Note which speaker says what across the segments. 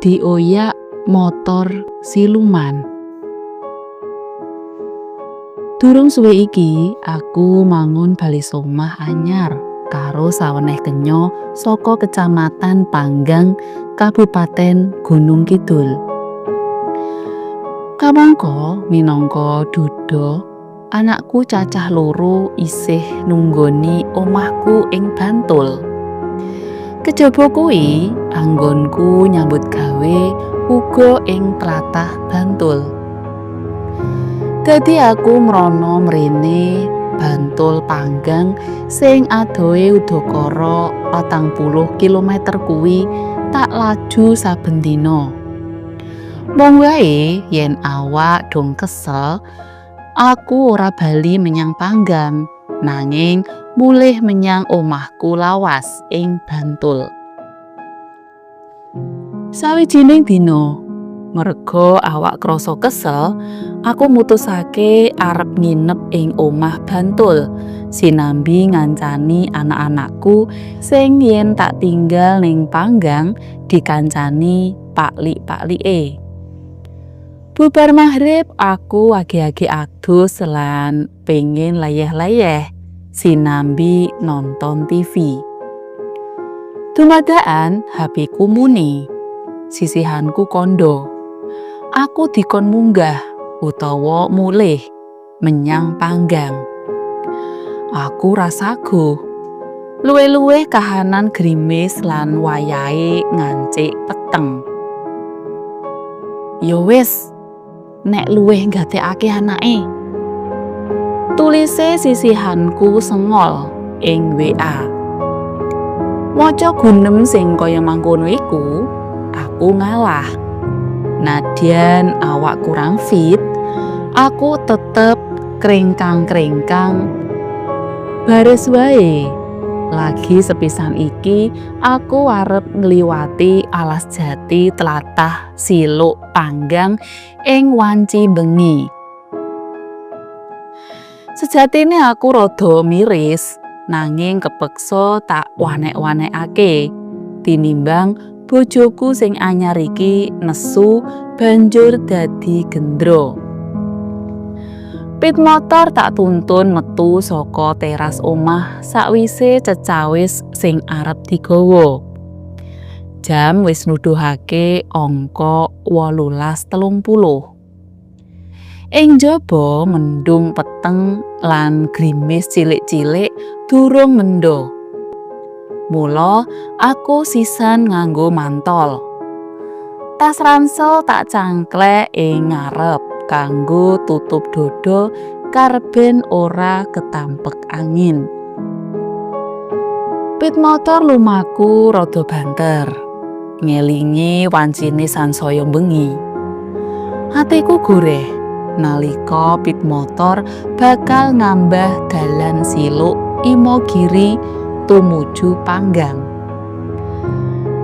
Speaker 1: Dioyak motor siluman. Durung suwe iki aku mangun bali omah anyar karo saweneh kenya saka Kecamatan Panggang, Kabupaten Gunung Kidul. Kamangka minangka duda, anakku cacah loro isih nunggoni omahku ing Bantul. Kejaba kuwi, anggonku nyambut gawe uga ing tlatah Bantul. Dadi aku mrono mrene Bantul Panggang sing adohe udakara 40 kilometer kuwi tak laju saben dina. Mung wae yen awak dong kesel, aku ora bali menyang Panggang, nanging mulih menyang omahku lawas ing Bantul. Sawijining dina, merga awak krasa kesel, aku mutusake arep nginep ing omah Bantul sinambi ngancani anak-anakku sing yen tak tinggal ning Panggang dikancani paklik-paklike. Bubar maghrib aku age-age adus lan pengen leyeh-leyeh sinambi nonton TV. Dumadakan HP ku muni. Sisihanku kandha. Aku dikon munggah utawa mulih menyang Panggang. Aku ra saguh. Luwih-luwih kahanan grimis lan wayahe ngancik peteng. "Ya wis, nek luwih nggatekake anake," tulise sisihanku sengol ing WA. Maca gunem sing kaya mangkono iku, aku ngalah. Nadyan awak kurang fit, aku tetep kringkang-kringkang. Bares wae. Lagi sepisan iki aku arep ngliwati alas jati tlatah Siluk Panggang ing wanci bengi. Sejatine aku rada miris, nanging kepeksa tak wanek-wanekake tinimbang bojoku sing anyar iki nesu banjur dadi gendro. Pit motor tak tuntun metu saka teras omah sakwise cecawis sing arep digawa. Jam wis nuduhake angka 18.30. Ing njaba mendung peteng lan grimis cilik-cilik durung mendha. Mula aku sisan nganggo mantol. Tas ransel tak cangklek ing ngarep kanggo tutup dada karben ora ketampek angin. Pit motor lumaku rada banter, ngelingi wancine sansaya bengi. Atiku goreh nalika pit motor bakal ngambah dalan Siluk Imogiri tumuju Panggang.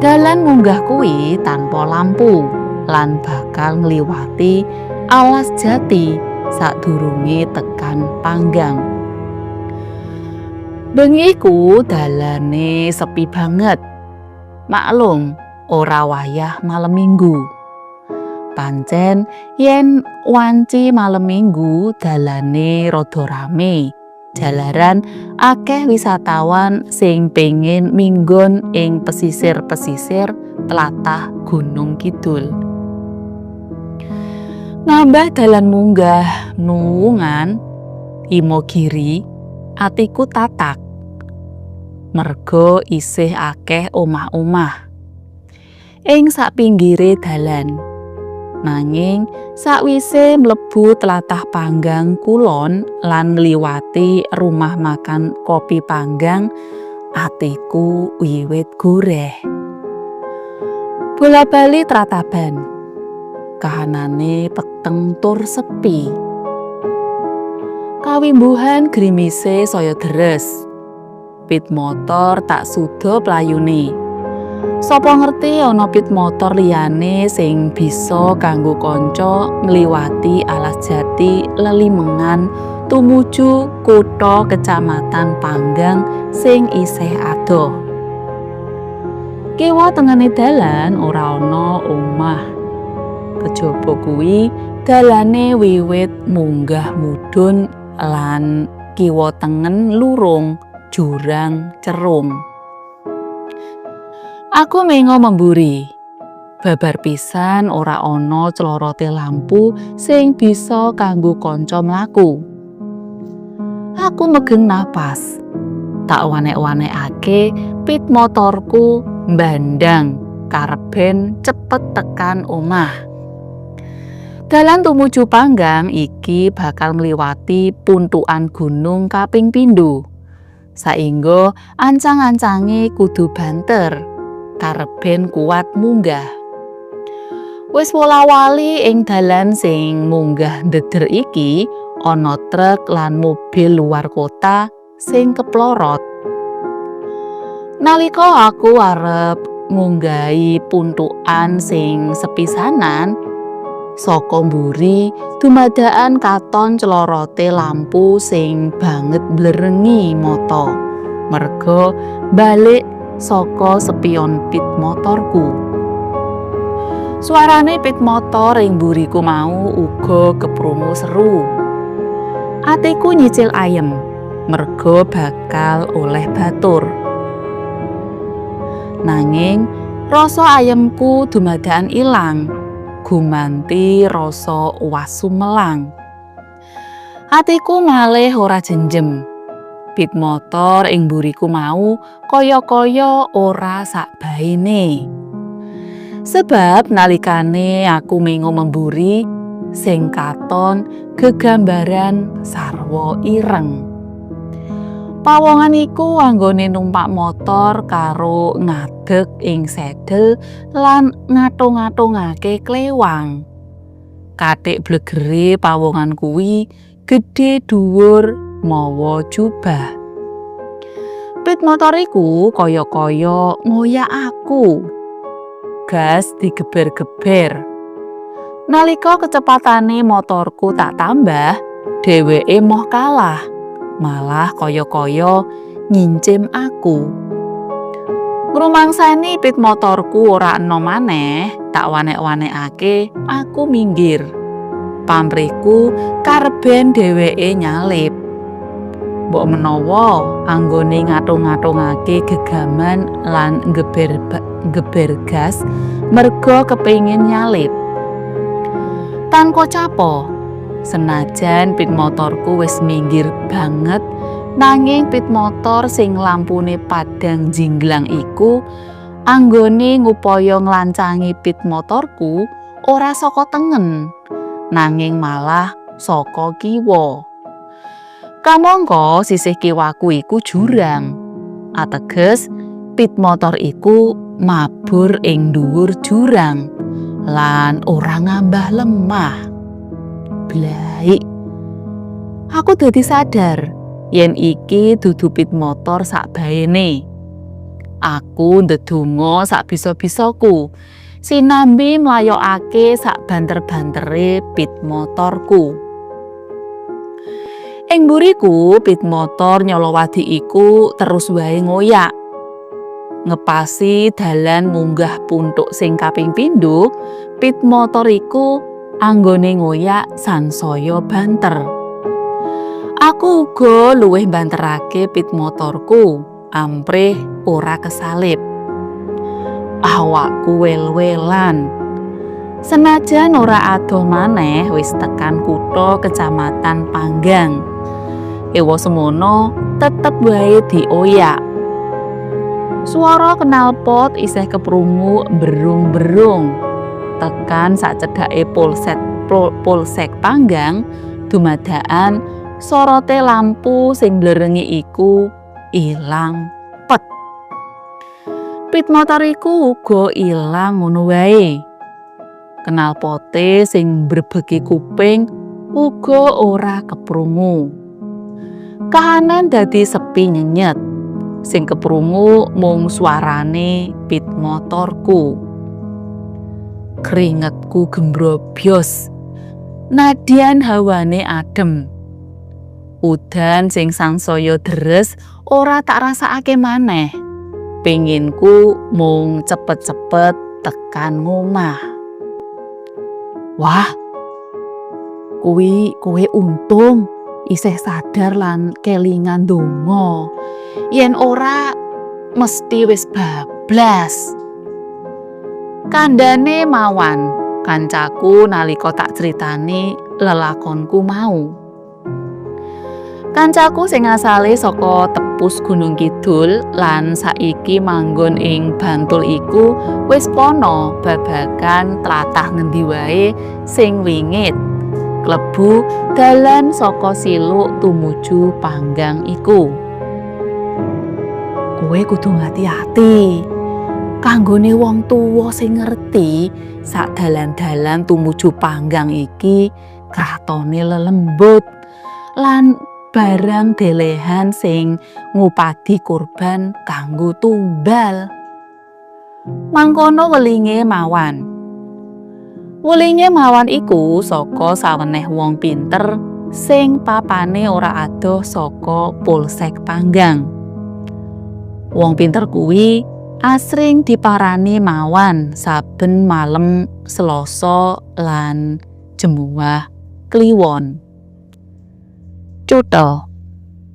Speaker 1: Dalan munggah kuwi tanpa lampu lan bakal ngliwati alas jati sadurunge tekan Panggang. Bengi iku dalane sepi banget. Maklum, ora wayah malem Minggu. Pancen yen wanci malem Minggu dalane rada rame. Jalaran akeh wisatawan sing pengin minggon ing pesisir-pesisir tlatah Gunung Kidul. Ngambah dalan munggah Nuwungan Imogiri, atiku tatak. Merga isih akeh omah-omah ing sakpinggire dalan. Nanging sakwise mlebu tlatah Panggang Kulon lan ngliwati rumah makan Kopi Panggang, atiku wiwit goreh. Bola-bali trataban. Kahanane peteng tur sepi. Kawimbuhan grimise saya deres. Pit motor tak suda playune. Sapa ngerti ana pit motor liyane sing bisa kanggo kanca ngliwati alas jati Lelimengan tumuju kutha kecamatan Panggang sing isih adoh. Kiwa tengene dalan ora ana omah. Kejaba kuwi dalane wiwit munggah mudhun lan kiwa tengen lurung jurang cerung. Aku mengo memburi. Babar pisan ora ana clorote lampu sing bisa kanggo kanca mlaku. Aku megeng napas. Tak wanek-wanekake pit motorku mbandang kareben cepet tekan omah. Dalan tumuju Panggang iki bakal ngliwati puntukan gunung kaping pindho. Saingga ancang-ancange kudu banter kareben kuat munggah. Wis wola-wali ing dalan sing munggah ndeder iki ana truk lan mobil luar kota sing keplorot. Nalika aku arep ngunggahi puntukan sing sepisanan, saka mburi dumadakan katon clorote lampu sing banget mblerengi mata merga balik saka spion pit motorku. Suarane pit motor ing mburiku mau uga keprungu seru. Atiku nyicil ayem merga bakal oleh batur. Nanging rasa ayemku dumadakan ilang, gumanti rasa uwas sumelang. Atiku malih ora jenjem. Pit motor ing mburiku mau kaya-kaya ora sakbaene. Sebab nalikane aku mengo memburi, sing katon gegambaran sarwa ireng. Pawongan iku anggone numpak motor karo ngadeg ing sedel lan ngathung-ngathungake klewang. Kathik blegere pawongan kuwi gedhe dhuwur mawa jubah. Pit motor iku kaya-kaya ngoyak aku. Gas digeber-geber. Nalika kecepatane motorku tak tambah, dheweke moh kalah. Malah kaya-kaya nyincim aku. Ngrumangsani pit motorku ora enom maneh, tak wanek-wanekake aku minggir. Pamrihku karben dheweke nyalip. Mbok menawa anggone ngathung-ngathungake gegaman lan geber gas merga kepingin nyalip. Tanpa capo, senajan pit motorku wis minggir banget, nanging pit motor sing lampune padhang jinglang iku anggone ngupaya nglancangi pit motorku ora saka tengen, nanging malah saka kiwa. Kamangka sisih kiwaku iku jurang. Ateges pit motor iku mabur ing dhuwur jurang lan ora ngambah lemah. Blaik. Aku dadi sadar yen iki dudu pit motor sakbaene. Aku ndedonga sak bisa-bisaku sinambi mlayokake sak banter-bantere pit motorku. Ing mburiku pit motor nyolowadi iku terus wae ngoyak. Ngepasi dalan munggah puntuk sing kaping pindho, pit motor iku anggone ngoyak sansaya banter. Aku uga luwih banterake pit motorku amprih ora kesalip. Awakku wel-welan. Senajan ora adoh maneh wis tekan kutha Kecamatan Panggang. Ewa semono tetep wae dioyak. Swara knalpot isih keprungu berung-berung. Tekan sacedhake Polsek Panggang, dumadakan sorote lampu sing mblerengi iku ilang pet. Pit motor iku uga ilang ngono wae. Knalpote sing mbrebegi kuping uga ora keprungu. Kahanan dadi sepi nyenyet. Sing keprungu mung suarane pit motorku. Keringetku gembrobyos. Nadyan hawane adem. Udan sing sansaya deres ora tak rasakake maneh. Penginku mung cepet-cepet tekan ngomah. "Wah, kuwi kowe untung isih sadar lan kelingan donga. Yen ora mesti wis bablas," kandhane Mawan, kancaku, nalika tak critani lelakonku mau. Kancaku sing asale saka Tepus, Gunung Kidul, lan saiki manggon ing Bantul iku wis pana babagan tlatah ngendi wae sing wingit klebu dalan saka Siluk tumuju Panggang iku. "Kowe kudu ngati-ati. Kanggone wong tuwa sing ngerti sak dalan-dalan tumuju Panggang iki kratone lelembut lan barang delehan sing ngupadi kurban kanggo tumbal," mangkono welinge Mawan. Welinge Mawan iku saka saweneh wong pinter sing papane ora adoh saka Polsek Panggang. Wong pinter kuwi asring diparani Mawan saben malem Selasa lan Jemuwah Kliwon. Cuthel.